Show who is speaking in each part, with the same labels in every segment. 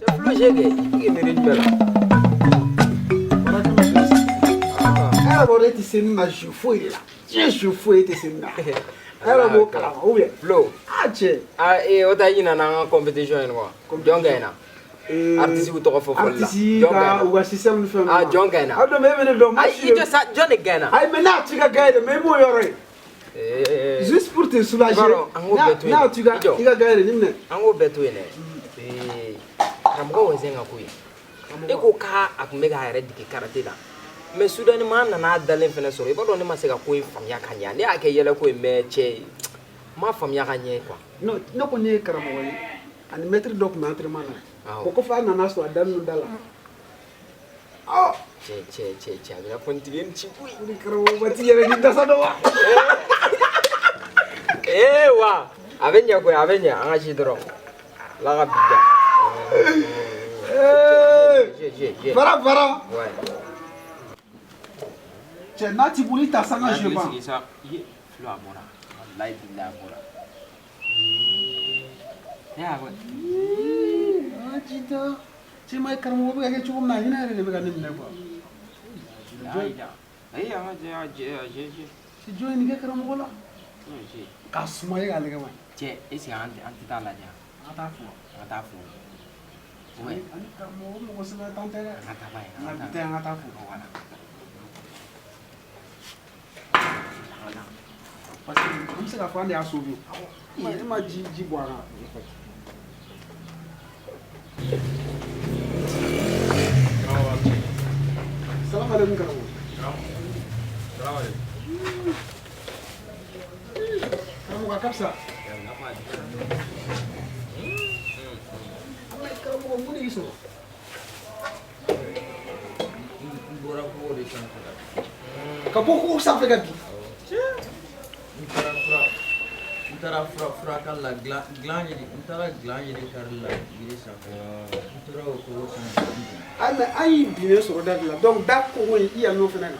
Speaker 1: Cɛ Flo je kɛ i k'i miiri jumɛn la?
Speaker 2: E yɛrɛ b'a dɔn e tɛ se nin na jeu foyi de la. Diɲɛ jeu foyi e tɛ se nin na. E yɛrɛ b'o kalama ou bien?
Speaker 1: Flo.
Speaker 2: Ah cɛ.
Speaker 1: Ah ee o ta i ɲinɛna an ka compétition in kɔ. Jɔn gagnera? Artiste tɔgɔ fɔ fɔli la.
Speaker 2: Artiste
Speaker 1: Jɔn
Speaker 2: ka
Speaker 1: gagnera?
Speaker 2: u ka système ni fɛn ninnu.
Speaker 1: Ah jɔn gagnera?
Speaker 2: Ah non mais e bɛ ne dɔn.
Speaker 1: Ayi i jɔ sa jɔn de gagnera?
Speaker 2: Ayi mais n'a t'i ka gagner dɛ mais i b'o yɔrɔ ye. Juste pour te soulager.
Speaker 1: An k'o bɛɛ to yen.
Speaker 2: N'a t'i ka i ka gagner de nin minɛ.
Speaker 1: An k'o bɛɛ to yen dɛ. Ee karamɔgɔ Wɛzɛn ka ko ye. E ko k'a a tun bɛ k'a yɛrɛ dege karate la. Mais soudainement an nana a dalen fɛnɛ sɔrɔ i b'a dɔn ne ma se ka ko in faamuya ka ɲɛ ne y'a kɛ yɛlɛko ye mais cɛ n m'a faamuya ka ɲɛ quoi.
Speaker 2: Non ne kɔni ye karamɔgɔ ye ani maître dɔ tun bɛ entraînement na. O kɔfɛ a nana sɔrɔ a daminɛ da la. Ɔ
Speaker 1: cɛ cɛ cɛ cɛ a bɛna fɔ n tigi ye nin ci koyi.
Speaker 2: Ni karamɔgɔ ma t'i yɛrɛ ni dasa dɔn wa.
Speaker 1: Ee wa a bɛ ɲɛ koyi a bɛ ɲɛ an ka si dɔrɔn Ala ka bi diya.
Speaker 2: Fara fara. Cɛ n'a t'i bolo i ta sanga je ban.
Speaker 1: Flo a bɔra walayi bilayi a bɔra. Ne y'a fɔ.
Speaker 2: Ah jita. Cɛ ma ye karamɔgɔ bɛ ka kɛ cogo min na hinɛ yɛrɛ de bɛ ka ne minɛ quoi.
Speaker 1: Ayi an ka jɛ jɛ jɛ jɛ.
Speaker 2: Cɛ jɔn ye nin kɛ karamɔgɔ la? K'a suma e k'a lajɛ wa.
Speaker 1: Cɛ est ce que an tɛ taa lajɛ?
Speaker 2: An ka taa fo.
Speaker 1: An ka taa fo.
Speaker 2: Ani karamɔgɔ mɔgɔ sɛbɛ t'an tɛ dɛ.
Speaker 1: An ka taa ba ye.
Speaker 2: An ka bi ta an ka taa fo.
Speaker 1: Voilà.
Speaker 2: Parce que an bɛ se k'a fɔ an de y'a sauvé. E ma ji ji bɔ a kan. Salam alaikum karamɔgɔ.
Speaker 1: Salam alaikum.
Speaker 2: Karamɔgɔ a ka fisa. Karamɔgɔ mun de y'i sɔrɔ?
Speaker 3: N bɔra kogo de sanfɛ ka bin.
Speaker 2: Ka bɔ kogo sanfɛ ka bin.
Speaker 3: N taara fura furakɛli la dilan ɲini n taara dilan ɲini kari la yiri sanfɛ n tora o kogo sanfɛ n binna.
Speaker 2: Ayi mais an y'i binnen sɔrɔ da de la donc da kogo in i yɛlɛn'o fana kan.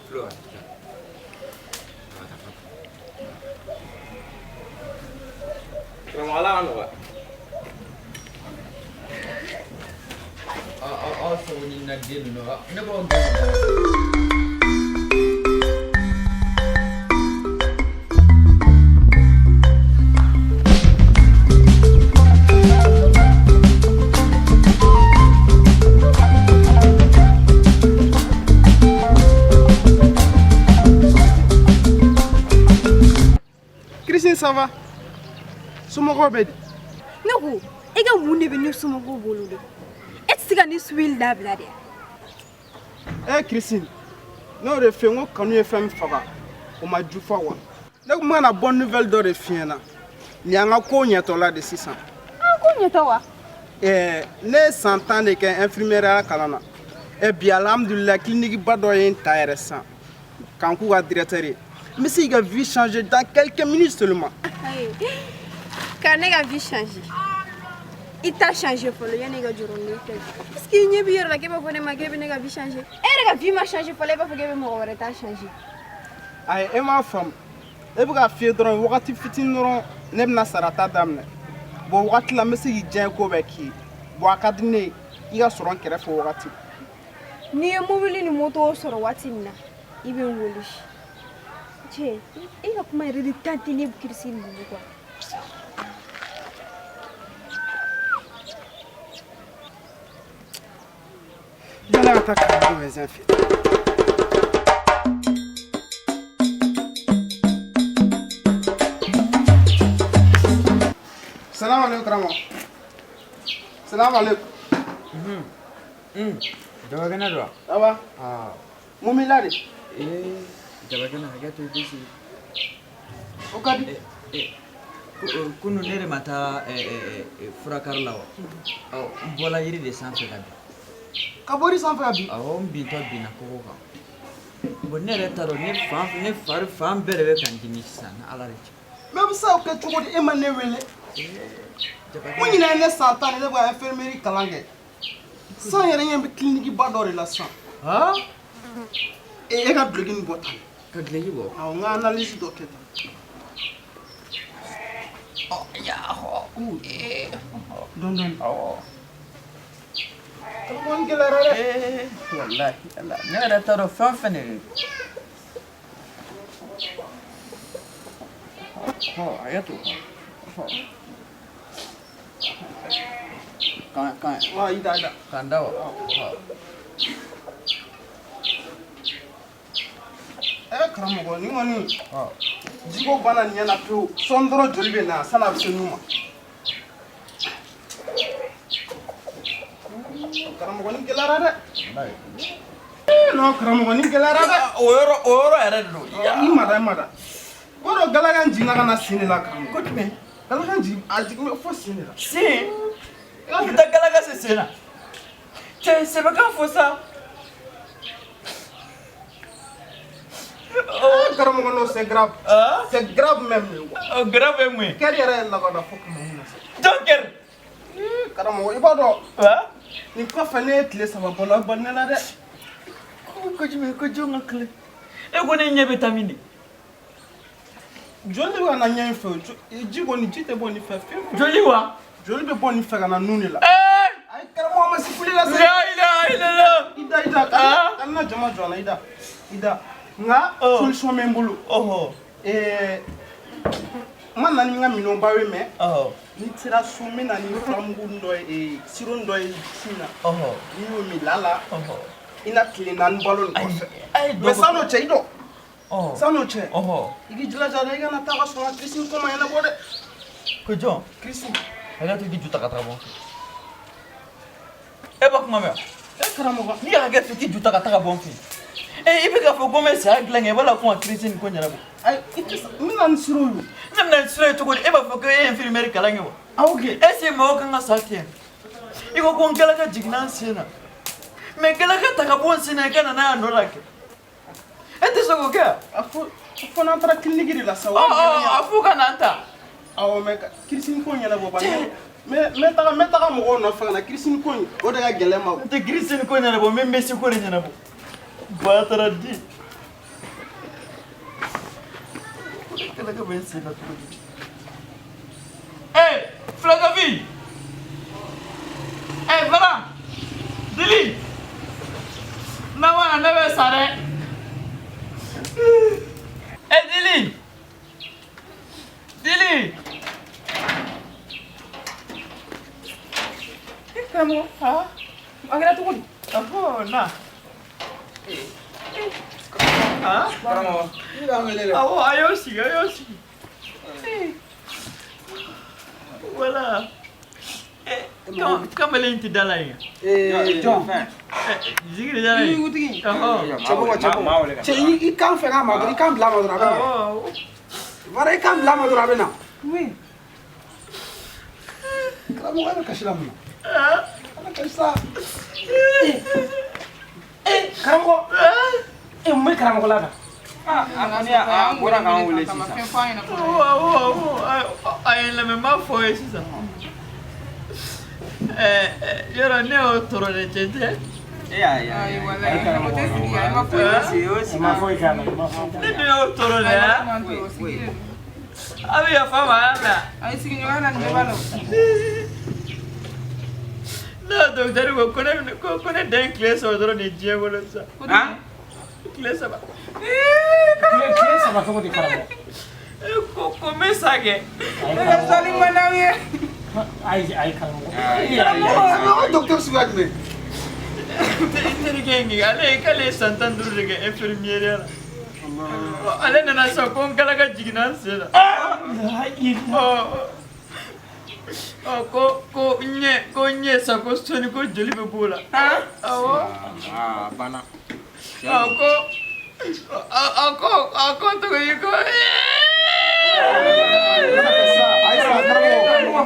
Speaker 1: Flo. Karamɔgɔ Ala ka nɔgɔya.
Speaker 3: Aw sago ɲinina den ninnu ne b'aw gɛn ka bɔ.
Speaker 4: Christine, ça va? Somɔgɔw bɛ di?
Speaker 5: Ne ko e ka mun de bɛ ne somɔgɔw bolo de? E tɛ se ka ne suivre dabila de?
Speaker 4: Eh Christine, ne y'o de f'i ye n ko kanu ye fɛn min faga o ma ju fa wa? Ne tun bɛ ka na bonne nouvelle dɔ de f'i ɲɛna. Nin y'an ka ko ɲɛtɔla de sisan.
Speaker 5: An ko ɲɛtɔ wa?
Speaker 4: Ɛɛ ne ye san 10 de kɛ infirmière kalan na. Ɛ bi alhamdulilayi clinique ba dɔ ye n ta yɛrɛ sisan. K'an k'u ka directeur ye. N bɛ se k'i ka vie changer dans quelques minutes seulement.
Speaker 5: Ka ne ka vie changer. I ta changer fɔlɔ yanni i ka jɔrɔ ne ta ye. Est-ce que i ɲɛ b'i yɛrɛ la k'e b'a fɔ ne ma k'e bɛ ne ka vie changer? E yɛrɛ ka vie ma changer fɔlɔ e b'a fɔ k'e bɛ mɔgɔ wɛrɛ ta changer.
Speaker 4: Ayi e m'a faamu. E bɛ k'a f'i ye dɔrɔn wagati fitinin dɔrɔn ne bɛna sarata daminɛ. Bon wagati la n bɛ se k'i diya ko bɛɛ k'i ye. Bon a ka di ne ye i ka sɔrɔ n kɛrɛfɛ o wagati.
Speaker 5: N'i ye mobili ni moto sɔrɔ waati min na i bɛ n wele. Cɛ e ka kuma yɛrɛ de tan tɛ ne Christine bolo quoi.
Speaker 4: Yala ka taa karamɔgɔ Wɛzɛn fɛ. Salam alaikum karamɔgɔ. Salam alaikum.
Speaker 3: Jabakɛnɛ don wa?
Speaker 4: Ça va?
Speaker 3: Ah.
Speaker 4: Mun b'i la de?
Speaker 3: Ee Jabakɛnɛ hakɛ to i tɛ sigi.
Speaker 4: O ka di.
Speaker 3: Kunun ne de ma taa furakari la wa? Ɔ n bɔla yiri de sanfɛ ka bin.
Speaker 4: Ka bɔ yiri sanfɛ ka bin?
Speaker 3: Awɔ n bintɔ binna kogo kan. Bon ne yɛrɛ t'a dɔn ne fan ne fari fan bɛɛ de bɛ ka n dimi sisan ni Ala de cɛ.
Speaker 4: Mais bɛ se k'o kɛ cogo di e ma ne wele? Mun ɲinɛ ye ne san 10 de ne bɛ ka infirmerie kalan kɛ. Sisan yɛrɛ ɲɛ bɛ clinique ba dɔ de la sisan.
Speaker 3: Han?
Speaker 4: E ka duloki nin bɔ tan.
Speaker 3: Ka duloki bɔ?
Speaker 4: Awɔ n ka analyse dɔ kɛ tan.
Speaker 3: Ɔ ya hɔ.
Speaker 4: Dɔɔni dɔɔni. Awɔ. Karamɔgɔ nin gɛlɛyara dɛ.
Speaker 3: Ee walahi ala ne yɛrɛ t'a dɔn fɛn o fɛn de don. Hɔ a y'a to. Hɔ. Kan kan.
Speaker 4: Wa i da i da.
Speaker 3: K'an da wa. Hɔ.
Speaker 4: Ɛ karamɔgɔ nin kɔni jiko banna nin ɲɛ na pewu sɔɔni dɔrɔn joli bɛ na sanni a bɛ se nun ma. Karamɔgɔ nin gɛlɛyara dɛ. Non karamɔgɔ nin gɛlɛyara dɛ.
Speaker 3: O yɔrɔ yɛrɛ de don.
Speaker 4: I mada i mada. Ko dɔ galakan jiginna ka na sen de la karamɔgɔ.
Speaker 3: Ko jumɛn?
Speaker 4: Galakan jigin a jigin bɛ fo sen de la.
Speaker 3: Sen? I bɛ taa galakan se sen na. Cɛ sɛbɛkan fɔ sa.
Speaker 4: Oh, karamɔgɔ non c'est grave.
Speaker 3: Ah?
Speaker 4: C'est grave même.
Speaker 3: Oh, grave ye mun ye?
Speaker 4: Kɛri yɛrɛ ye lagoda fo kamakun na sa.
Speaker 3: Jɔn kɛri?
Speaker 4: Karamɔgɔ i b'a dɔn.
Speaker 3: Ah?
Speaker 4: Nin kɔfɛ ne ye tile 3 bɔ la bɔ ne la dɛ.
Speaker 3: Ko jumɛn ko jɔn ka tile? E ko ne ɲɛ bɛ taa min de?
Speaker 4: Joli de bɛ ka na ɲɛ in fɛ ji kɔni ji tɛ bɔ nin fɛ fiyewu.
Speaker 3: Joli wa?
Speaker 4: Joli bɛ bɔ nin fɛ ka na nun de la.
Speaker 3: Ee!
Speaker 4: Ayi karamɔgɔ ma se fili la sa.
Speaker 3: La ilaha illallah.
Speaker 4: I da i da. Ka na jama jɔ a la i da i da. Nka solution bɛ n bolo. N ma na ni n ka minɛnba ye mais ni sera so n bɛ na ni furamugu dɔ ye sirop dɔ ye su in na. N'i y'o min lala i na tile 4 balo nin kɔfɛ. Mais san'o cɛ i dɔn. San'o cɛ i k'i jilaja dɛ i kana taa ka sɔn ka kirisi ko ma ɲɛnabɔ dɛ.
Speaker 3: Ko jɔn?
Speaker 4: Kirisi.
Speaker 3: Hakɛ to k'i ju ta ka taga bɔ. E b'a kuma mɛn wa?
Speaker 4: E karamɔgɔ.
Speaker 3: N'i y'a hakɛ to k'i ju ta ka taga bɔ n fɛ yen. I bɛ k'a fɔ ko n bɛ saya dilan kɛ i b'a la ko ka kirisi nin ko ɲɛnabɔ.
Speaker 4: Ayi i tɛ n bɛna ni sirop ye.
Speaker 3: Ne bɛna ni sirop ye cogo di? E b'a fɔ ko e ye infirmière kalan kɛ wa?
Speaker 4: Awɔ kɛ.
Speaker 3: Est ce que mɔgɔw kan ka sa ten? I ko ko n galaka jiginna n sen na. Mais galaka ta ka bɔ n sen na i ka na n'a y'a nɔ la kɛ. E tɛ se k'o kɛ?
Speaker 4: A fo n'an taara clinique de la sa.
Speaker 3: A f'u ka na n ta.
Speaker 4: Awɔ mais kirisi ko ɲɛnabɔ ba. Mais n bɛ taga mɔgɔw nɔfɛ ka na kirisi ko in o de ka gɛlɛn ma.
Speaker 3: N tɛ kirisi ko ɲɛnabɔ n bɛ mesi ko de ɲɛnabɔ. Batara di. Galaka bɛ n sen na cogo di? Ee Fulakafi! Ee Fara! Dili! N'a ma na ne bɛ sa dɛ. Ee Dili! Dili!
Speaker 1: Karamɔgɔ, a kɛra cogo di?
Speaker 3: Ɔhɔ na.
Speaker 1: Karamɔgɔ.
Speaker 2: I b'an wele dɛ.
Speaker 3: Awɔ a y'o sigi a y'o sigi. Voilà. Kamalen tɛ da la yen.
Speaker 2: Jɔn.
Speaker 3: Zigiri da la yen.
Speaker 4: Yugutigi.
Speaker 2: Cɛ bɔ cɛ bɔ. Cɛ i kan fɛn a ma dɔrɔn i kan bila a ma dɔrɔn a bɛ na. Voilà i kan bila a ma dɔrɔn a bɛ na.
Speaker 4: Oui.
Speaker 2: Karamɔgɔ e bɛ kasi la mun na? A bɛ kasi sa.
Speaker 1: Karamɔgɔ. Mun bɛ karamɔgɔ la tan? A bɔra k'an wele sisan.
Speaker 3: Awɔ awɔ a ye n lamɛn n b'a fɔ aw ye sisan. Yɔrɔ ne y'o tɔɔrɔ de cɛ tɛ.
Speaker 1: E y'a ye. Ayi walayi. Ma foyi k'a la.
Speaker 3: Ne dun y'o tɔɔrɔ de ya. A bɛ yafa n ma a y'a mɛn.
Speaker 4: Ayi sigiɲɔgɔnya la nin bɛɛ b'a la.
Speaker 3: Ne ka docteur ko ko ne dan ye tile 3 dɔrɔn de ye diɲɛ kɔnɔ sisan. Tile 3.
Speaker 1: Tile 3 cogo di karamɔgɔ?
Speaker 3: Ko n bɛ sa kɛ.
Speaker 4: Ne ka sali man d'aw ye.
Speaker 1: Ayi ayi karamɔgɔ.
Speaker 2: Karamɔgɔ docteur suguya jumɛn?
Speaker 3: N terikɛ in kɛ ale k'ale ye san 15 de kɛ infirmière la. Ale nana sisan ko n galaka jiginna n sen na. Ko n ɲɛ sa ko sɔɔni ko joli bɛ b'o la. Awɔ.
Speaker 1: Aa banna.
Speaker 3: A ko tɔgɔ ye ko.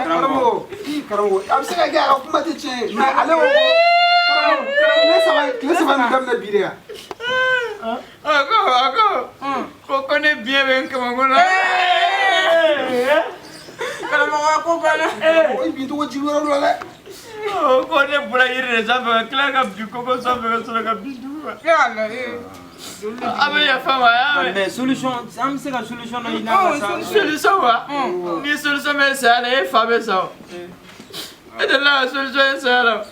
Speaker 2: Karamɔgɔ karamɔgɔ a bɛ se ka kɛ a ka kuma tɛ tiɲɛ ye mais ale ko karamɔgɔ tile 3 nin daminɛ bi de yan.
Speaker 3: A ko ko ne biɲɛ bɛ n kamakun na.
Speaker 4: Karamɔgɔ ko banna.
Speaker 2: I bin cogo ji wɛrɛ la dɛ.
Speaker 3: Ko ne bɔra yiri de sanfɛ ka tila ka bin koko sanfɛ ka sɔrɔ ka bin dugu ma.
Speaker 4: Yala ee.
Speaker 3: A bɛ yafa n ma, y'a mɛn.
Speaker 1: Mais solution, an bɛ se ka solution dɔ ɲini a la sa.
Speaker 3: Solution wa? Ni solution bɛ saya la, e fa bɛ sa o. E delila ka solution ye saya la o.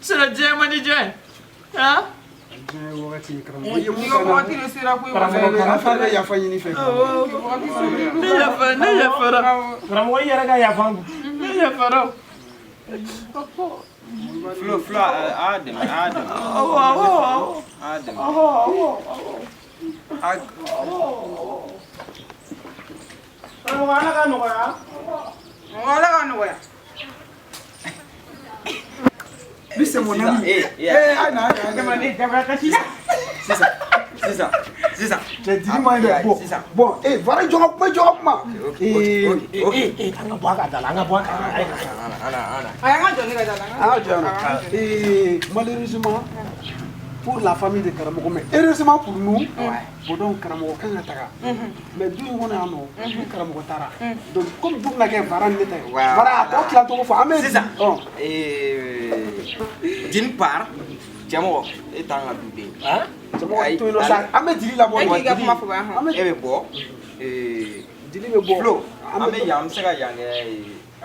Speaker 3: Sinon diɲɛ man di jɔn ye? Han?
Speaker 2: Diɲɛ ye wagati ye karamɔgɔ. I ye mun
Speaker 4: I ka
Speaker 2: kɛ n na?
Speaker 4: wagati de sera koyi.
Speaker 2: Karamɔgɔ, an fana bɛ yafa ɲini fɛ.
Speaker 3: Ne yafa, ne yafara.
Speaker 6: Karamɔgɔ, i yɛrɛ ka yafa n
Speaker 3: Ne yafara o.
Speaker 1: Flo, Flo, a dɛmɛ, a dɛmɛ.
Speaker 3: Awɔ, awɔ, awɔ.
Speaker 1: A dɛmɛ.
Speaker 3: Awɔ, awɔ, awɔ.
Speaker 1: A
Speaker 6: Karamɔgɔ, Ala ka nɔgɔya.
Speaker 4: Ala ka nɔgɔya.
Speaker 2: Lui, c'est mon ami.
Speaker 1: Eh, eh,
Speaker 2: Eh, ayi na, ayi na, ayi na.
Speaker 1: Sisan, sisan, sisan.
Speaker 2: Cɛ, dili ma ɲi dɛ. Bon,
Speaker 1: Sisan.
Speaker 2: bon, eh, voilà, jɔ ka kuma, jɔ ka kuma.
Speaker 1: Ok,
Speaker 2: Eh,
Speaker 1: ok, ok.
Speaker 6: Eh, an ka bɔ a ka da la, an ka bɔ a ka da la.
Speaker 1: Ana, ana.
Speaker 4: Ayi, an ka jɔ ne ka da la.
Speaker 2: Ah, jɔ yan nɔ. Eh, malheureusement, pour la famille de Karamɔgɔ, mais heureusement pour nous, bon, donc Karamɔgɔ kan ka taga. Mais du in kɔnɔ yan nɔ, ni Karamɔgɔ taara, donc comme du bɛna kɛ Vara ni ne ta ye,
Speaker 1: Voilà.
Speaker 2: Vara a tɔ tilacogo fɔ, an bɛ
Speaker 1: Sisan.
Speaker 2: Ɔ.
Speaker 1: Eh, d'une part, cɛmɔgɔ, e t'an ka duden ye.
Speaker 2: Cɛmɔgɔ to yen nɔ sa, an bɛ Dili labɔ.
Speaker 4: E k'i ka kuma fɔ ba.
Speaker 2: An bɛ
Speaker 1: E bɛ bɔ. Eh,
Speaker 2: Dili bɛ bɔ.
Speaker 1: Flo,
Speaker 2: An
Speaker 1: an
Speaker 2: bɛ
Speaker 1: bɛ yan, an bɛ se ka yan kɛ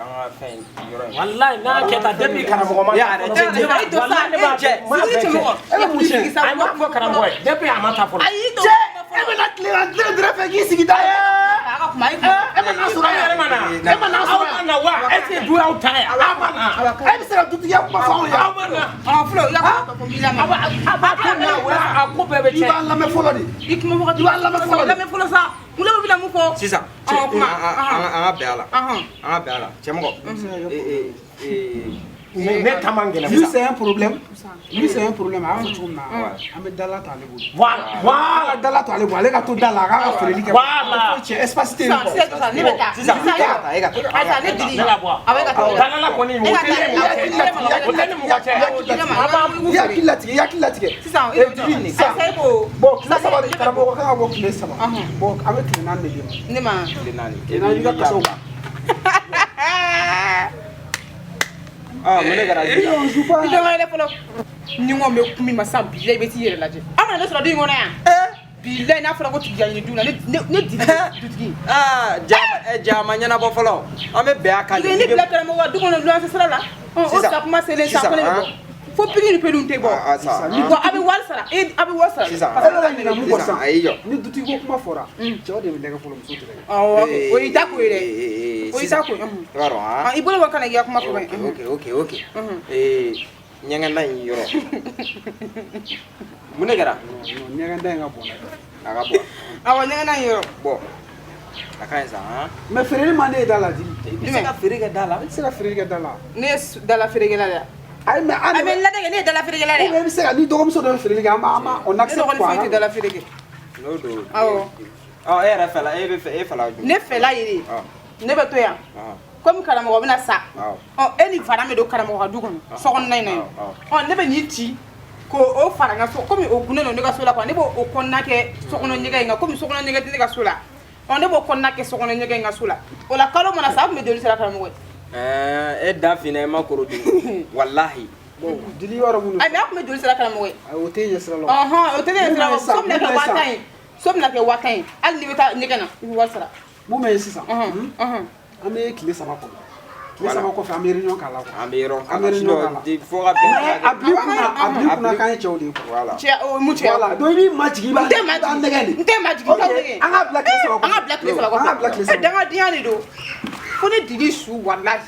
Speaker 1: an ka fɛn yɔrɔ in.
Speaker 6: Walayi, n'a kɛ tan depuis karamɔgɔ ma
Speaker 1: Ya, cɛ, cɛ,
Speaker 4: Ayi, to sa.
Speaker 6: walayi, ne b'a
Speaker 1: cɛ,
Speaker 6: bɛɛ, n b'a bɛɛ kɛ.
Speaker 2: E bɛ mun tiɲɛ?
Speaker 6: Ayi, n b'a fɔ karamɔgɔ ye depuis a ma taa fɔlɔ.
Speaker 4: Ayi, to.
Speaker 2: Cɛ, e bɛna tile la tile dɛrɛ fɛ k'i sigi da ye.
Speaker 4: A ka kuma, ayi, kuma.
Speaker 2: E ma n'a sɔrɔ
Speaker 6: Aw yɛrɛ ma na.
Speaker 2: E ma n'a
Speaker 6: Aw
Speaker 2: sɔrɔ
Speaker 6: ma na wa? Est ce que du y'aw ta ye? Aw ma na.
Speaker 2: E bɛ se ka dutigiya kuma fɔ anw ye.
Speaker 6: Aw ma na.
Speaker 4: Ɔ, Flo, i ka kuma tɔ fɔ, n b'i lamɛn.
Speaker 6: Aw b'a aw b'a ko na o la, a ko bɛɛ bɛ
Speaker 2: I
Speaker 6: tiɲɛ.
Speaker 2: b'an lamɛn fɔlɔ de.
Speaker 4: I kuma wagati.
Speaker 2: I b'an lamɛn fɔlɔ de.
Speaker 4: Lamɛn fɔlɔ sa. Mun de bɛ mun fɔ?
Speaker 1: Sisan,
Speaker 4: Ɔ, kuma.
Speaker 1: an ka bɛn a la.
Speaker 4: Ɔhɔn.
Speaker 1: An ka bɛn a la. Cɛmɔgɔ, eh, eh,
Speaker 6: Ne ta man gɛlɛn.
Speaker 2: Lui, c'est un problème. Lui, c'est un problème. A y'a fɔ cogo min na, an bɛ dala to ale bolo.
Speaker 6: Voilà,
Speaker 2: An
Speaker 6: voilà.
Speaker 2: ka dala to ale bolo, ale ka to da la, a k'a ka feereli kɛ.
Speaker 6: Voilà.
Speaker 2: Foyi tiɲɛ, espace tɛ yen
Speaker 4: Sisan,
Speaker 2: quoi.
Speaker 4: sisan, sisan, ne bɛ taa.
Speaker 1: Sisan, e ka taa, e ka taa.
Speaker 4: Ayi, sa, ne Dili.
Speaker 6: Ne ka bɔ.
Speaker 4: A bɛ ka taa.
Speaker 6: Dalala kɔni, o
Speaker 4: E ka
Speaker 6: tɛ ne
Speaker 4: taa.
Speaker 6: mɔgɔ cɛ. O tɛ ne mɔgɔ cɛ.
Speaker 4: An b'an
Speaker 2: I hakili latigɛ, i hakili latigɛ.
Speaker 4: Sisan,
Speaker 2: Eh, Dili, sisan.
Speaker 4: Ayi, sa, e ko.
Speaker 2: Bon, tile saba de, karamɔgɔ kan ka bɔ tile saba. Bon, an bɛ tile naani de d'i ma.
Speaker 4: Ne ma.
Speaker 1: Tile naani.
Speaker 2: Tile naani, i ka kasaw.
Speaker 1: Ah, mun de kɛra?
Speaker 2: Eh, on joue pas.
Speaker 4: I dɔn wɛrɛ fɔlɔ. Ni n ko n bɛ kuma i ma sisan, bilayi, i bɛ t'i yɛrɛ lajɛ. Aw mana ne sɔrɔ du in kɔnɔ yan. Bilayi, n'a fɔra ko tigiya ɲini du la, ne Dili dutigi.
Speaker 1: Ah, ja, ja ma ɲɛnabɔ fɔlɔ. An bɛ bɛn a kan
Speaker 4: I bɛ ne bila karamɔgɔ ka du kɔnɔ luwanse sira la. Ɔ, o
Speaker 1: Sisan.
Speaker 4: sa kuma selen sa,
Speaker 1: Sisan,
Speaker 4: ko ne bɛ bɔ.
Speaker 1: han.
Speaker 4: Fo pikiri ni peluw tɛ bɔ.
Speaker 1: Ah, ah, sa.
Speaker 4: Wa a bɛ wari sara, e a bɛ wari sara.
Speaker 1: Sisan.
Speaker 2: E yɛrɛ ɲinɛ mun kɔ
Speaker 1: Sisan,
Speaker 2: sisan?
Speaker 1: ayi jɔ.
Speaker 2: Ni dutigi ko kuma fɔra, cɛw de bɛ nɛgɛ fɔlɔ, musow tɛ nɛgɛ.
Speaker 4: Awɔ, ok. O y'i ta ko ye dɛ. O y'i ta ko ye.
Speaker 1: I b'a dɔn, han?
Speaker 4: Ah, i bolo bɔ kana k'i ka kuma fɔ.
Speaker 1: Ok, ok, ok. Eh, ɲɛgɛn da in yɔrɔ. Mun de kɛra?
Speaker 2: Non, ɲɛgɛn da in ka bon dɛ.
Speaker 1: A ka bɔ.
Speaker 4: Awɔ, ɲɛgɛn da in yɔrɔ.
Speaker 1: Bɔn, a ka ɲi sa, han?
Speaker 2: Mais feereli man di e da la, Dili.
Speaker 1: I bɛ se ka feere kɛ da la.
Speaker 2: I tɛ se ka feereli kɛ da la.
Speaker 4: Ne ye dala feerekɛla de ye.
Speaker 2: Ayi, mais an
Speaker 4: A bɛ n ladege, ne ye dala feerekɛla de
Speaker 2: Ou
Speaker 4: ye.
Speaker 2: bien i bɛ se ka ni dɔgɔmuso dɔ bɛ feereli kɛ, an b'a an b'a on
Speaker 4: Ne
Speaker 2: accepte
Speaker 4: dɔgɔnin
Speaker 2: quoi.
Speaker 4: foyi tɛ dala feere kɛ.
Speaker 1: N'o don.
Speaker 4: Awɔ.
Speaker 1: Ɔ, e yɛrɛ fɛla, e bɛ fɛ, e fɛla jumɛn?
Speaker 4: Ne fɛla ye de,
Speaker 1: Ɔ,
Speaker 4: ne bɛ to yan.
Speaker 1: ɔ,
Speaker 4: Komi karamɔgɔ bɛna sa.
Speaker 1: Awɔ.
Speaker 4: Ɔ, e ni Fara bɛ don karamɔgɔ ka du kɔnɔ, sokɔnɔna in na yen. Ɔ, ne bɛ nin ci k'o o fara n ka so, komi o gunnen don ne ka so la quoi, ne b'o o kɔnɔna kɛ sokɔnɔ ɲɛgɛn in kan, komi sokɔnɔ ɲɛgɛn tɛ ne ka so la. Ɔ, ne b'o kɔnɔna kɛ sokɔnɔ ɲɛgɛn in ka so la. O la kalo mana sa, a tun bɛ joli sara karamɔgɔ ye?
Speaker 1: Ɛɛ, e da finna, i ma koro dun. Walahi.
Speaker 2: Bon, Dili, i b'a dɔn mun don?
Speaker 4: Ayi, mais a tun bɛ joli sara karamɔgɔ ye?
Speaker 2: Ayi, o t'e ɲɛ sira la o.
Speaker 4: Ɔhɔn, o tɛ ne ɲɛ sira la.
Speaker 2: Mun bɛ
Speaker 4: So bɛna kɛ
Speaker 2: sisan?
Speaker 4: 10 000 ye. So bɛna kɛ 10 000 ye. Hali n'i bɛ taa ɲɛgɛn na, i bɛ wari sara.
Speaker 2: Mun bɛ yen sisan?
Speaker 4: Ɔhɔn, ɔhɔn.
Speaker 2: An bɛ tile saba kɔnɔ. Tile saba kɔfɛ, an bɛ réunion k'a la quoi.
Speaker 1: An bɛ yɔrɔ
Speaker 2: An bɛ réunion k'a la.
Speaker 1: Fo ka bɛn.
Speaker 2: Mais a bil'i kunna, a bil'i kunna k'an ye cɛw de ye quoi.
Speaker 1: Voilà.
Speaker 4: Cɛ, o mun cɛ?
Speaker 2: Voilà, donc i b'i majigin, i b'a
Speaker 4: N tɛ
Speaker 2: i b'a
Speaker 4: majigin.
Speaker 2: nɛgɛ de.
Speaker 4: N tɛ majigin, n t'aw
Speaker 2: Ok,
Speaker 4: nɛgɛ.
Speaker 2: an k'a bila tile saba kɔfɛ.
Speaker 4: An k'a bila tile saba kɔfɛ.
Speaker 2: An k'a bila tile saba.
Speaker 4: E, dangadenya de don. Fo ne Dili su, walahi.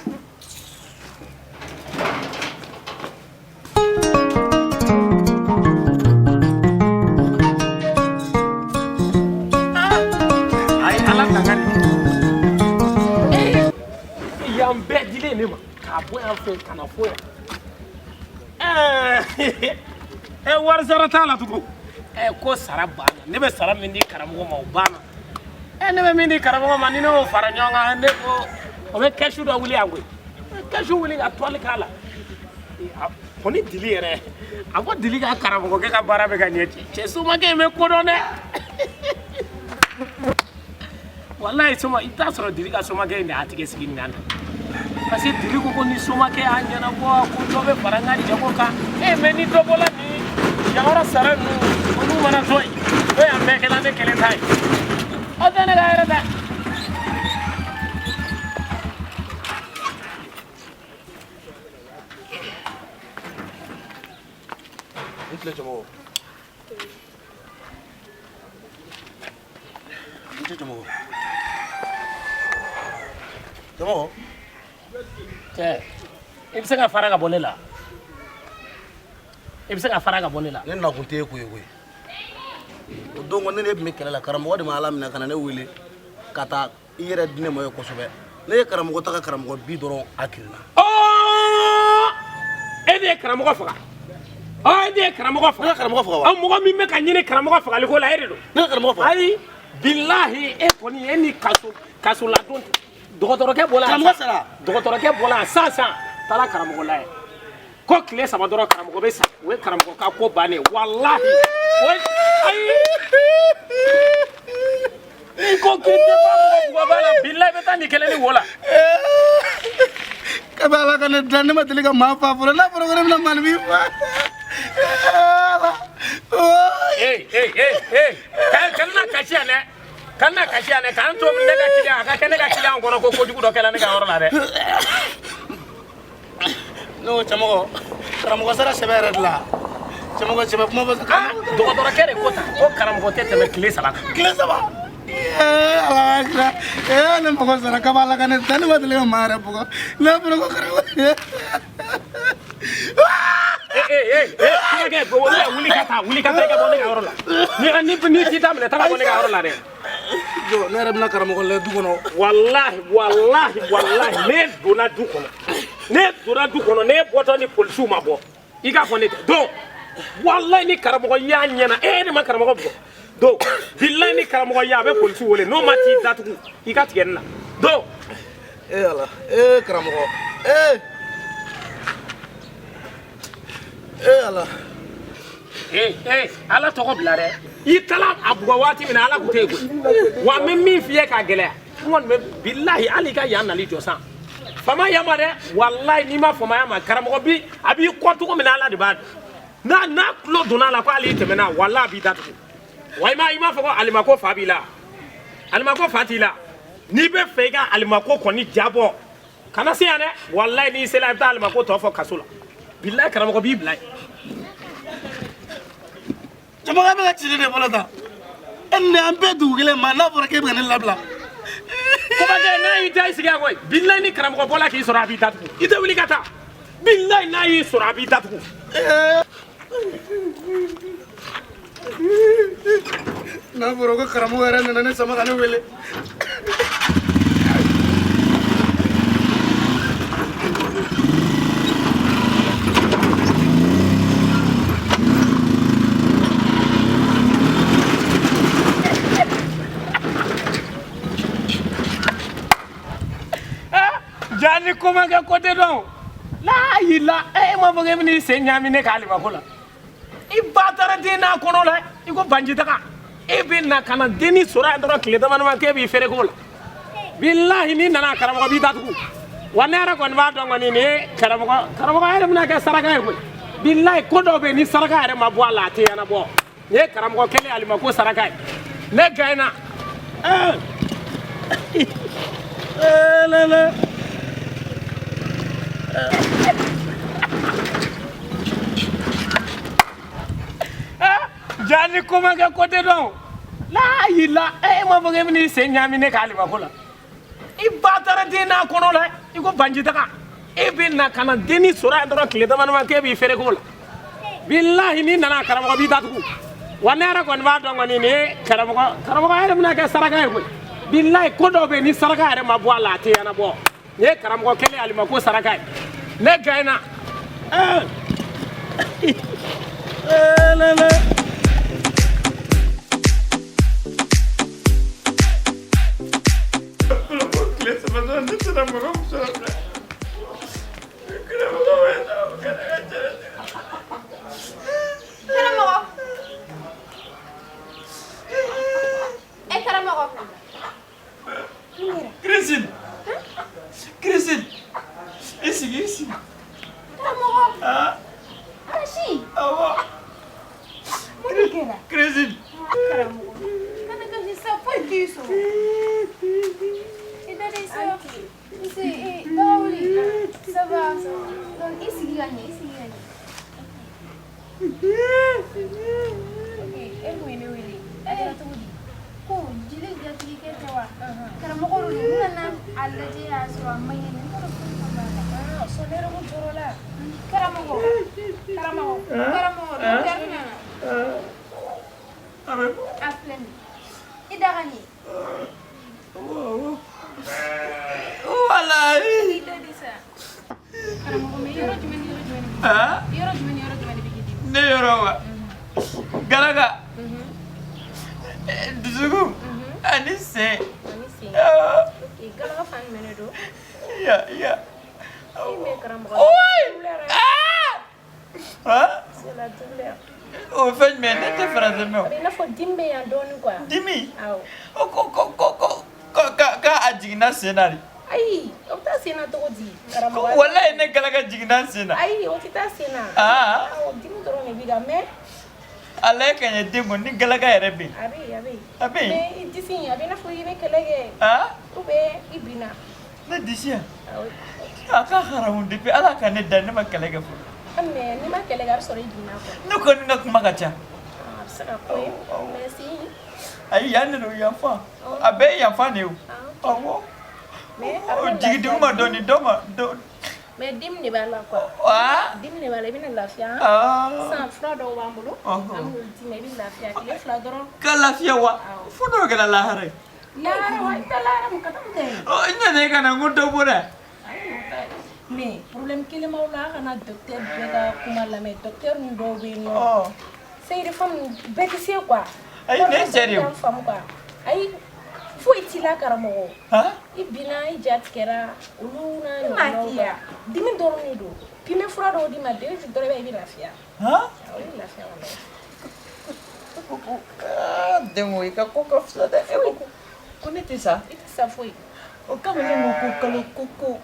Speaker 6: Ayi, Ala tanga nin. Yan bɛɛ dilen ne ma k'a bɔ yan fɛ ka na fo yan. Ɛɛ, ɛ, wari sara t'a la tugun. Ɛ, ko sara banna. Ne bɛ sara min di karamɔgɔ ma, o banna. Ɛ, ne bɛ min di karamɔgɔ ma, ni ne y'o fara ɲɔgɔn kan, ne ko o bɛ kɛsu dɔ wuli yan koyi. Kɛsu wuli ka tɔli k'a la. Kɔni Dili yɛrɛ, a ko Dili ka karamɔgɔkɛ ka baara bɛ ka ɲɛ. Cɛ cɛ, somakɛ in bɛ ko dɔn dɛ. Walayi, soma, i t'a sɔrɔ Dili ka somakɛ in de y'a tigɛ sigi nin na, parce que Dili ko ko ni somakɛ y'a ɲɛnabɔ, ko dɔ bɛ fara n ka jago kan. E, mais ni dɔ bɔla nin yɔrɔ sara ninnu olu mana to yen ko yan bɛɛ kɛla ne kelen ta ye aw tɛ ne ka hɛrɛ dɛ.
Speaker 7: N tile cɛmɔgɔ. N ce cɛmɔgɔ. Cɛmɔgɔ.
Speaker 6: Cɛ, i bɛ se ka fara ka bɔ ne la. I bɛ se ka fara ka bɔ ne la.
Speaker 7: Ne nakun tɛ e ko ye koyi. O don kɔni ne de tun bɛ kɛlɛ la, karamɔgɔ de ma Ala minɛ ka na ne wele ka taa i yɛrɛ di ne ma ye kosɛbɛ. Ne ye karamɔgɔ ta ka karamɔgɔ bi dɔrɔn a kirinna.
Speaker 6: E de ye karamɔgɔ faga. E de ye karamɔgɔ faga.
Speaker 7: Ne ka karamɔgɔ faga wa?
Speaker 6: Mɔgɔ min bɛ ka ɲini karamɔgɔ fagali ko la, e de don.
Speaker 7: Ne ka karamɔgɔ faga.
Speaker 6: Ayi, bilahi e kɔni e ni kaso kasoladon dɔgɔtɔrɔkɛ bɔra.
Speaker 7: Karamɔgɔ sara.
Speaker 6: Dɔgɔtɔrɔkɛ bɔra yan sisan sisan taara karamɔgɔ lajɛ. Ko tile 3 dɔrɔn karamɔgɔ bɛ sa, o ye karamɔgɔ ka ko bannen ye walahi. Ayi. N'i ko k'i tɛ ban mɔgɔ bugɔba la, bilahi i bɛ taa nin kelen ni wo la.
Speaker 7: Kabi Ala ka ne dan, ne ma deli ka maa fa fɔlɔ, n'a fɔra ko ne bɛna maaninfin fa.
Speaker 6: Ee ee ee ee, kana na kasi yan dɛ. Kana na kasi yan dɛ, k'an to ne ka client, a ka kɛ ne ka client kɔnɔ ko kojugu dɔ kɛra ne ka yɔrɔ la dɛ.
Speaker 7: Ne ko cɛmɔgɔ, karamɔgɔ sara sɛbɛ yɛrɛ de la. Cɛmɔgɔ sɛbɛ kuma fɔ.
Speaker 6: Dɔgɔtɔrɔkɛ de ko tan, ko karamɔgɔ tɛ tɛmɛ tile 3 kan.
Speaker 7: Tile 3. Ala kira, ne mago sara kabi Ala ka ne dan, ne ma deli ka maa yɛrɛ bugɔ. N'a fɔra ko karamɔgɔ.
Speaker 6: Ee kumakɛ, wuli ka taa, wuli ka taa i ka bɔ ne ka yɔrɔ la. Ni ni t'i ta minɛ, taa ka bɔ ne ka yɔrɔ la dɛ.
Speaker 7: Jɔ, ne yɛrɛ bɛna karamɔgɔ lajɛ du kɔnɔ.
Speaker 6: Walahi walahi walahi, ne donna du kɔnɔ. Ne donna du kɔnɔ, ne bɔtɔ ni polisiw ma bɔ. I k'a fɔ ne tɛ. Donc, walahi ni karamɔgɔ y'a ɲɛna, e de ma karamɔgɔ bugɔ. Donc, bilahi ni karamɔgɔ y'a, a bɛ polisiw wele, n'o ma t'i datugu, i ka tigɛ ne la. Donc.
Speaker 7: E Ala, e karamɔgɔ, e. E Ala.
Speaker 6: Ee Ala tɔgɔ bila dɛ. I taara a bugɔ waati min na, Ala tun tɛ yen koyi. Wa n bɛ min f'i ye k'a gɛlɛya, n kɔni bɛ bilahi hali i ka yan nali jɔ san. Fama ya ma dɛ, walahi n'i ma fama ya ma, karamɔgɔ bi a b'i kɔ cogo min na Ala de b'a dɔn. N'a tulo donna a la ko hali i tɛmɛna, walahi a b'i datugu. Wa i m'a fɔ ko alimako fa b'i la. Alimako fa t'i la. N'i bɛ fɛ i ka alimako kɔni jabɔ, kana se yan dɛ. Walahi n'i sera i bɛ taa alimako tɔ fɔ kaso la. Bilahi karamɔgɔ b'i bila yen.
Speaker 7: Cɛmɔgɔ bɛ ka ci ne de bolo tan. E ni ne an bɛɛ dugu kelen ma, n'a fɔra k'e bɛ ka ne labila.
Speaker 6: Kobakɛ n'a y'i diya i sigi yan koyi. Bilahi ni karamɔgɔ bɔla k'i sɔrɔ a b'i datugu. I tɛ wuli ka taa. Bilahi n'a y'i sɔrɔ a b'i datugu.
Speaker 7: N'a fɔra ko karamɔgɔ yɛrɛ nana ne sama ka ne wele.
Speaker 6: Jani komakɛ ko tɛ dɔn. La yila, e ma fɔ k'e bɛn'i sen ɲaami ne ka alimako la. I ba taara den n'a kɔnɔ la, i ko banji taga. E bɛ na ka na denni sɔrɔ yan dɔrɔn tile dama dama k'e b'i feere k'o la. Bilahi n'i nana karamɔgɔ b'i datugu. Wa ne yɛrɛ kɔni b'a dɔn kɔni nin ye karamɔgɔ yɛrɛ bɛna kɛ saraka ye koyi. Bilahi ko dɔw bɛ yen ni saraka yɛrɛ ma bɔ a la a tɛ ɲɛnabɔ. Nin ye karamɔgɔ kɛlen alimako saraka ye. Ne gɛnna. Lele. Jani komakɛ ko tɛ dɔn. La yila, e ma fɔ k'e bɛn'i sen ɲaami ne ka alimako la. I ba taara den n'a kɔnɔ la, i ko banji taga. E bɛ na ka na denni sɔrɔ yan dɔrɔn tile dama dama k'e b'i feere k'o la. Bilahi n'i nana karamɔgɔ b'i datugu. Wa ne yɛrɛ kɔni b'a dɔn kɔni nin ye karamɔgɔ yɛrɛ bɛna kɛ saraka ye koyi. Bilahi ko dɔw bɛ yen ni saraka yɛrɛ ma bɔ a la a tɛ ɲɛnabɔ. Nin ye karamɔgɔ kɛlen alimako saraka ye. Ne gɛnna. Lele.
Speaker 3: Tile 3 dɔrɔn ne tɛna mɔgɔ min sɔrɔ bilen. Karamɔgɔ bɛ taa o kɛnɛ ka cɛ.
Speaker 5: Karamɔgɔ. E karamɔgɔ.
Speaker 3: Christine. Christine. I sigi, i sigi.
Speaker 5: Karamɔgɔ.
Speaker 3: Ah.
Speaker 5: Kasi.
Speaker 3: Awɔ.
Speaker 5: Mun de kɛra?
Speaker 3: Christine.
Speaker 5: ka ɲɛ, i sigi ka ɲɛ. Ok, e mun ye ne wele? A kɛra cogo di? Ko jeli jatigikɛ tɛ wa? Karamɔgɔ don, n nana a lajɛ y'a sɔrɔ a man ɲɛ, n t'a dɔn fɛn fɛn b'a la.
Speaker 8: Sɔn ne yɛrɛ kun jɔrɔ la.
Speaker 5: Karamɔgɔ, karamɔgɔ, karamɔgɔ, docteur nana.
Speaker 3: A bɛ
Speaker 5: A filɛ nin ye. I da ka ɲɛ.
Speaker 3: Walayi.
Speaker 8: I da di sa. Karamɔgɔ, mais yɔrɔ jumɛn ni yɔrɔ jumɛn de b'i
Speaker 3: Han?
Speaker 8: Yɔrɔ jumɛn ni yɔrɔ jumɛn de bɛ k'i dimi?
Speaker 3: Ne yɔrɔ wa? Galaka. Dusukun. Ani sen.
Speaker 8: Ani sen.
Speaker 3: Ah.
Speaker 8: Ok, galaka fan jumɛn de don?
Speaker 3: Ya ya.
Speaker 8: I mais karamɔgɔ.
Speaker 3: Oyi!
Speaker 8: Douleur.
Speaker 3: Ah! Han?
Speaker 8: C'est la douleur.
Speaker 3: O fɛn jumɛn, ne tɛ faransɛ mɛn o.
Speaker 8: A bɛ i n'a fɔ dimi bɛ yan dɔɔnin quoi.
Speaker 3: Dimi?
Speaker 8: Awɔ.
Speaker 3: O ko k'a jiginna sen na de.
Speaker 8: Ayi, o bɛ taa sen na cogo di?
Speaker 3: Ko
Speaker 8: Karamɔgɔ.
Speaker 3: walayi ne galaka jiginna sen na.
Speaker 8: Ayi, o tɛ taa sen na.
Speaker 3: Ah.
Speaker 8: Awɔ, dimi dɔrɔn de b'i kan mais
Speaker 3: Ala ye ka ɲɛ den kɔ ni galaka yɛrɛ bɛ yen.
Speaker 8: A bɛ yen, a bɛ yen.
Speaker 3: A bɛ yen?
Speaker 8: Mais i disi in, a bɛ i n'a fɔ i bɛ kɛlɛ kɛ.
Speaker 3: Ah?
Speaker 8: Ou bien i binna.
Speaker 3: Ne disi yan.
Speaker 8: Awɔ.
Speaker 3: A ka haramu, depuis Ala ka ne da, ne ma kɛlɛ kɛ fɔlɔ.
Speaker 8: Ah, mais n'i ma kɛlɛ kɛ, a bɛ sɔrɔ i binna quoi.
Speaker 3: Ne kɔni ka kuma ka ca.
Speaker 8: Ah, a bɛ se ka k'o ye. Mais si.
Speaker 3: Ayi, yan de don, yan fan. A bɛɛ ye yan fan de ye o. Awɔ.
Speaker 8: Mais a
Speaker 3: O
Speaker 8: bɛna
Speaker 3: jigi
Speaker 8: lafiya.
Speaker 3: dugu ma dɔɔni dɔ ma dɔ.
Speaker 8: Mais dimi de b'a la quoi.
Speaker 3: Ah?
Speaker 8: Dimi de b'a la, i bɛna lafiya.
Speaker 3: Ah.
Speaker 8: Sisan fura dɔw b'an bolo.
Speaker 3: Ɔhɔn.
Speaker 8: An b'olu d'i ma, i bɛ lafiya tile 2 dɔrɔn.
Speaker 3: Ka lafiya wa? Fo n'o kɛra lahara ye.
Speaker 8: Lahara wa, i tɛ lahara mun ka taa mun kɛ yen?
Speaker 3: Ɔ, n nana e ka na n ko dɔ bɔra yan.
Speaker 8: Ayi, o tɛ. Mais problème kelen b'aw la, a kana docteur bɛɛ ka kuma lamɛn. Docteur ninnu dɔw bɛ yen nɔ.
Speaker 3: Ɔ.
Speaker 8: C'est femme bɛɛ tɛ se quoi.
Speaker 3: Ayi, ne ye cɛ de ye o.
Speaker 8: I y'a faamu quoi. Ayi, foyi t'i la karamɔgɔ.
Speaker 3: Han?
Speaker 8: I binna, i ja tigɛra, olu n'a
Speaker 5: E m'a
Speaker 8: ɲɔgɔnnaw
Speaker 5: k'i
Speaker 8: quoi.
Speaker 5: ya?
Speaker 8: Dimi dɔrɔn de don. Puis n bɛ fura dɔw d'i ma, 2 jours dɔrɔn i b'a ye i bɛ lafiya.
Speaker 3: Han?
Speaker 8: Awɔ, i bɛ lafiya walayi.
Speaker 3: Aa, denko i ka ko ka fisa dɛ. E ko ne tɛ sa.
Speaker 8: I tɛ sa foyi.
Speaker 3: O kama ne ko ko kalo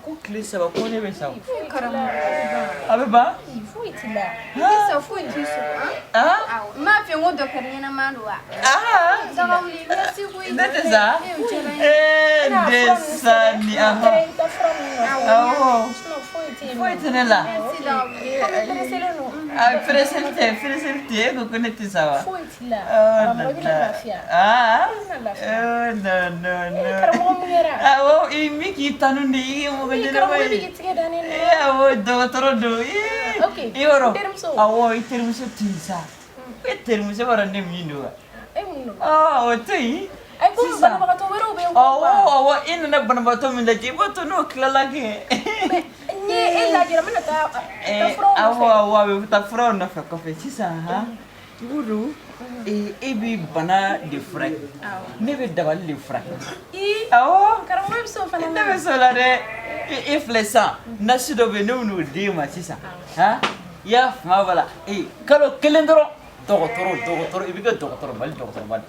Speaker 3: ko tile 3 ko ne bɛ sa o.
Speaker 8: Foyi t'i la, a bɛ ban.
Speaker 3: A bɛ ban?
Speaker 8: Foyi t'i la.
Speaker 5: I tɛ sa, foyi t'i sɔrɔ.
Speaker 3: Ah?
Speaker 5: Awɔ. N m'a f'i ye n ko docteur ɲɛnama don wa?
Speaker 3: Ah?
Speaker 5: Dagawuli, merci koyi.
Speaker 3: Ne tɛ sa?
Speaker 5: E, o diyara n ye.
Speaker 3: Ee,
Speaker 8: I bɛna
Speaker 3: n
Speaker 8: fura
Speaker 3: tɛ
Speaker 8: ninnu
Speaker 3: sa
Speaker 8: sɛbɛn.
Speaker 3: ni
Speaker 8: I
Speaker 3: ahan.
Speaker 8: bɛ taa fura ninnu nɔfɛ.
Speaker 3: Awɔ.
Speaker 8: Sinon foyi tɛ yen nɔ.
Speaker 3: Foyi tɛ ne la.
Speaker 5: Merci Dagawuli.
Speaker 8: Komi pereselen don.
Speaker 3: A pereseli tɛ, pereseli tɛ, e ko ko ne tɛ sa wa?
Speaker 8: Foyi t'i la.
Speaker 3: Oh
Speaker 8: Karamɔgɔ, i bɛna
Speaker 3: la la.
Speaker 8: lafiya.
Speaker 3: Ah?
Speaker 8: I bɛna lafiya.
Speaker 3: Oh non non
Speaker 8: Ee,
Speaker 3: non.
Speaker 8: karamɔgɔ mun kɛra?
Speaker 3: Awɔ, i min k'i tanu de, i ye mɔgɔ
Speaker 8: Ee,
Speaker 3: ɲɛnama
Speaker 8: karamɔgɔ, i bɛ
Speaker 3: ye.
Speaker 8: k'i tigɛ da ne na.
Speaker 3: Ee, awɔ, dɔgɔtɔrɔ don. Ee,
Speaker 8: Ok,
Speaker 3: i yɔrɔ.
Speaker 8: n terimuso.
Speaker 3: Awɔ, i terimuso to yen sa. E terimuso b'a dɔn ne min don wa?
Speaker 8: E mun don?
Speaker 3: Ɔ, o to yen.
Speaker 8: Ayi, komi
Speaker 3: Sisan.
Speaker 8: banabagatɔ wɛrɛw bɛ yen
Speaker 3: Awɔ, awɔ, i nana banabaatɔ min lajɛ, i b'a to n'o tilala kɛ.
Speaker 8: N ye e lajɛ, n bɛna taa taa furaw
Speaker 3: Awɔ,
Speaker 8: nɔfɛ.
Speaker 3: awɔ, a bɛ taa furaw nɔfɛ kɔfɛ sisan han. I b'o dɔn, e bɛ bana de furakɛ. Ne bɛ dabali de furakɛ.
Speaker 8: Ii,
Speaker 3: Awɔ.
Speaker 8: karamɔgɔ, i bɛ se o fana
Speaker 3: Ne
Speaker 8: na.
Speaker 3: bɛ se o la dɛ. E filɛ sisan, nasi dɔ bɛ yen, ne bɛ n'o d'e ma sisan. Han? I y'a faamuya b'a la. Ee, kalo 1 dɔrɔn, dɔgɔtɔrɔ, dɔgɔtɔrɔ, i bɛ kɛ dɔgɔtɔrɔ, Mali dɔgɔtɔrɔba de.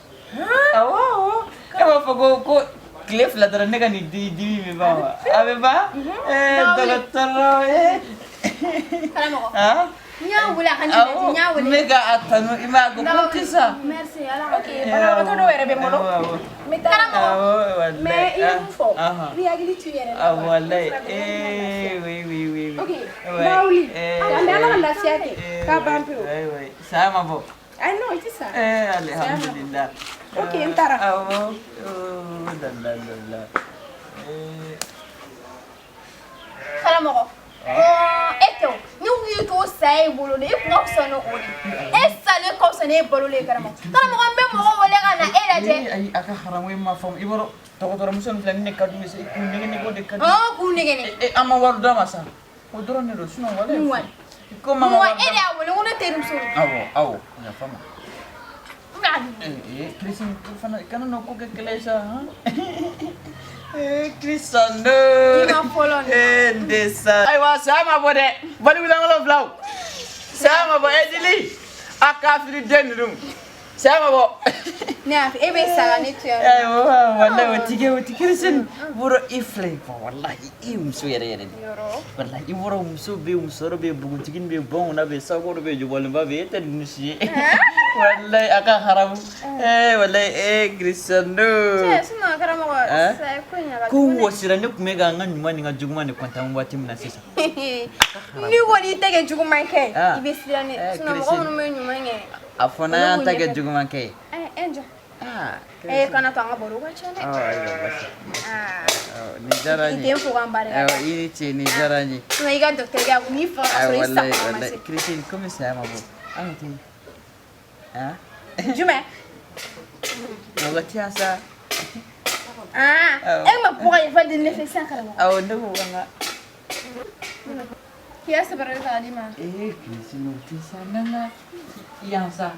Speaker 3: Awɔ, awɔ. E b'a fɔ ko tile 2 dɔrɔn ne ka nin dimi bɛ ban wa? A bɛ ban? Ee, dɔgɔtɔrɔ, ee.
Speaker 5: Karamɔgɔ.
Speaker 3: Han?
Speaker 5: N y'a wele a ka ne lajɛ, n y'a
Speaker 3: Awɔ,
Speaker 5: wele.
Speaker 3: n bɛ ka a tanu, i m'a ye, ko ko tɛ sa.
Speaker 5: Merci, Ala ka
Speaker 8: Ok, banabagatɔ dɔw yɛrɛ bɛ n bolo.
Speaker 3: Awɔ, awɔ.
Speaker 8: N bɛ taa.
Speaker 5: Karamɔgɔ.
Speaker 3: Awɔ, walayi.
Speaker 8: Mais i ye mun fɔ?
Speaker 3: Ahan.
Speaker 8: I bɛ hakili to i yɛrɛ la
Speaker 3: Ah,
Speaker 8: quoi.
Speaker 3: walayi.
Speaker 8: I bɛ furakɛ, i bɛna lafiya.
Speaker 3: Eh, oui, oui, oui, oui.
Speaker 8: Ok,
Speaker 3: Ouais.
Speaker 8: Dawuli.
Speaker 3: Eh,
Speaker 8: An bɛ Ala ka lafiya kɛ.
Speaker 3: eh,
Speaker 8: K'a ban pewu.
Speaker 3: Oui, oui. Saya ma bɔ.
Speaker 8: Ayi, non, i tɛ sa.
Speaker 3: Eh, alhamdulillah.
Speaker 8: Ok, n taara.
Speaker 3: Awɔ. Oh, la la la la. Eh.
Speaker 5: Karamɔgɔ. Ɔɔ, e tɛ o. Ni kun y'i to saya i bolo de, i kun ka fisa ni o de ye. E salen ka fisa n'e balolen ye karamɔgɔ. Karamɔgɔ, n bɛ mɔgɔ wele ka na e lajɛ.
Speaker 3: Eh, ayi, a ka haramu, e m'a faamu. I b'a dɔn, dɔgɔtɔrɔmuso nin filɛ, ni ne ka d'u ye sa, i k'u nɛgɛ nɛgɛ o de ka di.
Speaker 5: Ɔn, k'u nɛgɛ nɛgɛ.
Speaker 3: Eh, an ma wari d'a ma sa. O dɔrɔn de don, sinon walayi.
Speaker 5: Mun wari?
Speaker 3: Ko ma
Speaker 5: Mun
Speaker 3: wari
Speaker 5: e
Speaker 3: d'a
Speaker 5: de y'a wele ko ne terimuso don.
Speaker 3: ma. Awɔ, awɔ, yafa n ma.
Speaker 5: N bɛ a dun.
Speaker 3: Eh, eh, Christine, fana kana n'o ko kɛ kɛlɛ ye sa, han? Eh, Christian, no.
Speaker 5: I ma fɔlɔ nin.
Speaker 3: Eh, n tɛ sa. Ayiwa, saya ma bɔ dɛ. Baliku filaw. Saya ma bɔ, eh, Jili. A kafiri den ninnu. Saya ma bɔ.
Speaker 5: Ne y'a fɔ e bɛ sa ka ne to yan.
Speaker 3: Ayiwa, wallahi o ti kɛ, o ti Christine. Bɔrɔ i filɛ bɔn, wallahi i ye muso yɛrɛ yɛrɛ de. Wallahi i bɔra, muso bɛ yen, musɔrɔ bɛ yen, npogotiginin bɛ yen, bɔnkunna bɛ yen, sakɔrɔ bɛ yen, jɔbɔlenba bɛ yen, e tɛ ninnu si ye. Wallahi a ka haramu. Wallahi Cristiano.
Speaker 5: Cɛ, sinon karamɔgɔ, sa ko in a ka
Speaker 3: Ko
Speaker 5: jugu dɛ.
Speaker 3: Wɔsira, ne tun bɛ ka n ka ɲuman ni n ka juguman de kɔntan waati min na sisan.
Speaker 5: N'i kɔni y'i ta kɛ juguman kɛ, i bɛ siran dɛ. Sinon mɔgɔ
Speaker 3: Christine.
Speaker 5: minnu bɛ ɲuman kɛ.
Speaker 3: A fɔ n'an y'an ta kɛ juguman kɛ ye.
Speaker 5: E jɔ. Kana to an ka baro ka ca dɛ.
Speaker 3: Awɔ, ayiwa, basi. Awɔ, nin diyara n
Speaker 5: I
Speaker 3: ye.
Speaker 5: den fo k'an barika.
Speaker 3: Awɔ, i ni ce, nin diyara n ye.
Speaker 5: Sinon i ka docteur kɛ, a kun b'i faga ka sɔrɔ i
Speaker 3: Wallahi,
Speaker 5: sa ma
Speaker 3: wallahi.
Speaker 5: se.
Speaker 3: Christine, komi saya ma bɔ, an ka taa yen.
Speaker 5: Jumɛn?
Speaker 3: Mɔgɔ tɛ yan sa.
Speaker 5: E ma bɔ ka yafa deli ne fɛ sisan karamɔgɔ.
Speaker 3: Awɔ, ne ko an ka.
Speaker 5: K'i ka sabara ta k'a d'i ma.
Speaker 3: Christine, o tɛ sa, n'an ka yan sa.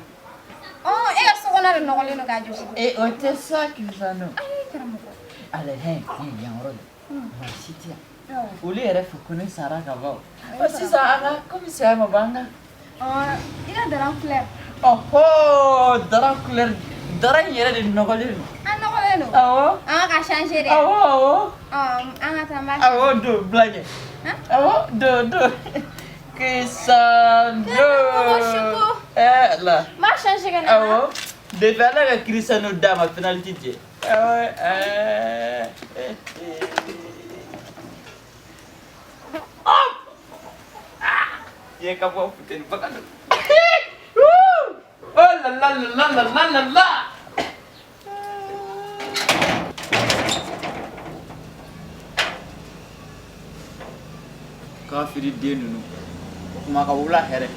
Speaker 5: E ka so kɔnɔ de nɔgɔlen don k'a jɔsi.
Speaker 3: O tɛ sa, Cristiano.
Speaker 5: Ayi karamɔgɔ.
Speaker 3: Ale hɛn hɛn yan yɔrɔ de. Maa si tɛ yan. Olu yɛrɛ fɛ ko ne sara ka ban. Ɔ, sisan an ka komi saya ma bɔ, an ka.
Speaker 5: I ka daran filɛ.
Speaker 3: Ɔhɔ, dara couleur, dara in yɛrɛ de nɔgɔlen don.
Speaker 5: An nɔgɔlen don.
Speaker 3: Awɔ.
Speaker 5: An ka changer dɛ.
Speaker 3: Awɔ, awɔ.
Speaker 5: An ka taa n b'a.
Speaker 3: Awɔ, don bila ɲɛ. Awɔ, don don. Cristiano.
Speaker 5: Karamɔgɔ Suko.
Speaker 3: Ala.
Speaker 5: N b'a changer ka na.
Speaker 3: Awɔ. Depuis Ala ka Cristiano d'a ma penalty jɛ. Awɔ. Ye ka bɔ funteni baga don. Oh la la la la la la la. Kafiri den ninnu, o kuma ka wula hɛrɛ.